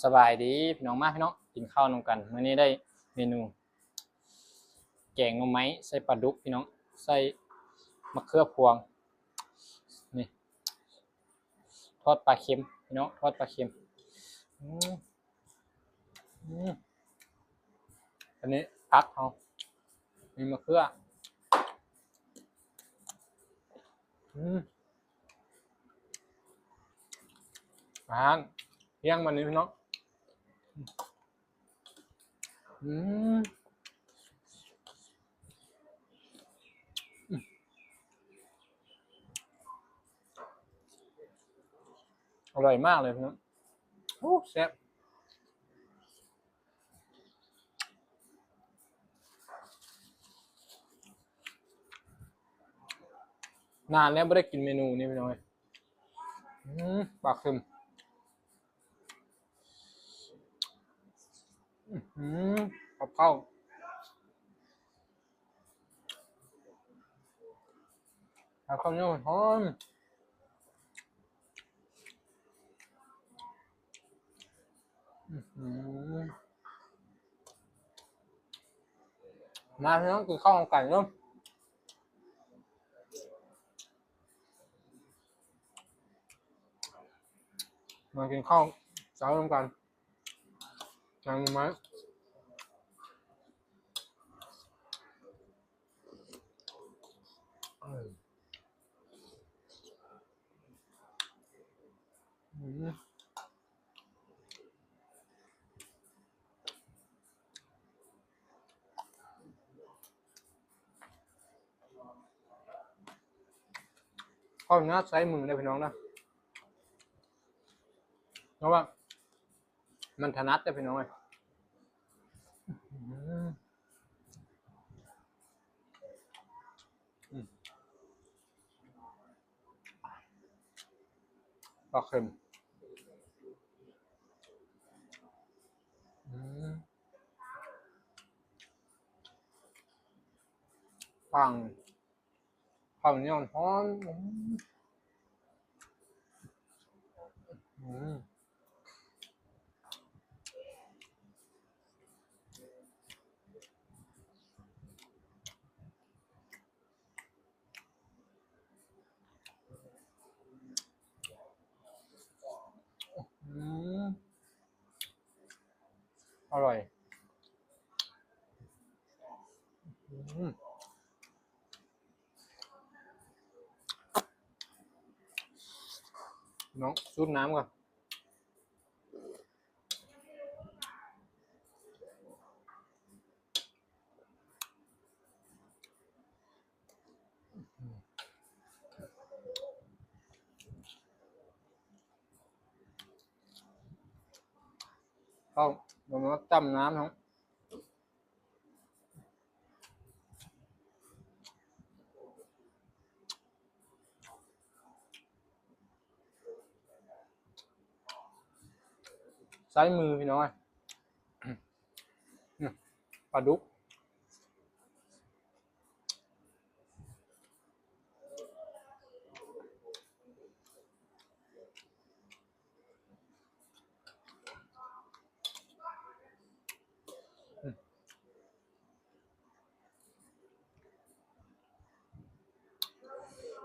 ສະບາຍດີພີ່ນ້ອງ ມາພີ່ນ້ອງ ກິນເຂົ້ານຳກັນ. ມື້ນີ້ໄດ້ເມນູແກງໜໍ່ໄມ້ໃສ່ປາດຸກພີ່ນ້ອງ ໃສ່ມະເຂືອພວງ ນີ້ ທອດປາເຄັມພີ່ນ້ອງ ທອດປາເຄັມ. ອືມ ອືມ ອັນນີ້ຜັກເຮົາ ມີມະເຂືອ. ອືມ ອາຫານທ່ຽງມື້ນີ້ພີ່ນ້ອງ. ອືມ ອະລ່ອຍມາກເລີຍພີ່ນ້ອງ. ໂອ້ ແຊບ. ນານແລ້ວບໍ່ໄດ້ກິນເມນູນີ້ພີ່ນ້ອງເອີຍ. ອືມ ປາເຄັມ. ອືມ ກັບເຂົ້າ ກັບເຂົ້າໜຽວຮ້ອນ. ອືມ ມາພີ່ນ້ອງ ກິນເຂົ້ານຳກັນເດີ ມາກິນເຂົ້າເຊົ້ານຳກັນ. ແກງໜໍ່ໄມ້ ອືມ ຂໍອະນຸຍາດໃຊ້ມືເດີພີ່ນ້ອງເດີ ເພາະວ່າ ມັນຖະໜັດເດ້ພີ່ນ້ອງເອີຍ. ອືມ ອືມ ປາເຄັມ. ອືມ ປັງ ເຂົ້າໜຽວຮ້ອນ. ອືມ ອືມ ອືມ ອະລ່ອຍ. ອືມ ນ້ອງ ສູດນ້ຳກ່ອນ. ເຂົ້າ ເອົາມາຈ້ຳນ້ຳເນາະ. ໃຊ້ມືພີ່ນ້ອງເອີຍ. ນີ້ ປາດຸກ.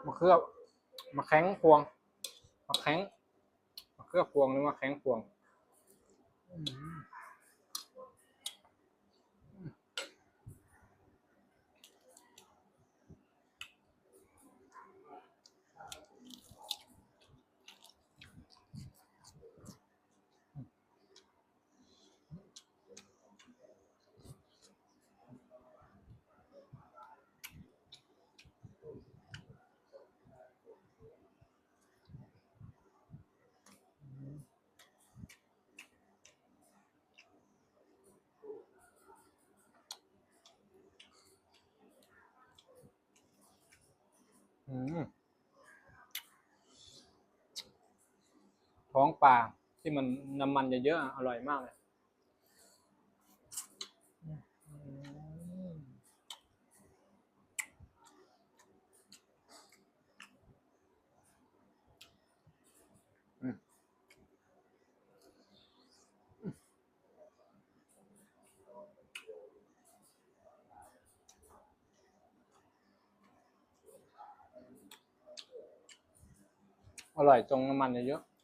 ມະເຂືອ ມະແຂ້ງພວງ ມະແຂ້ງ ມະເຂືອພວງ ຫຼື ມະແຂ້ງພວງ. ອືມ ອືມ ທ້ອງປາທີ່ມັນນ້ຳມັນເຍີະໆ ອະ ອະລ່ອຍມາກເລີຍ. ອືມ ອືມ. ອະຮ່ອຍ ຈົ່ງນ້ຳມັນເຍອະໆ.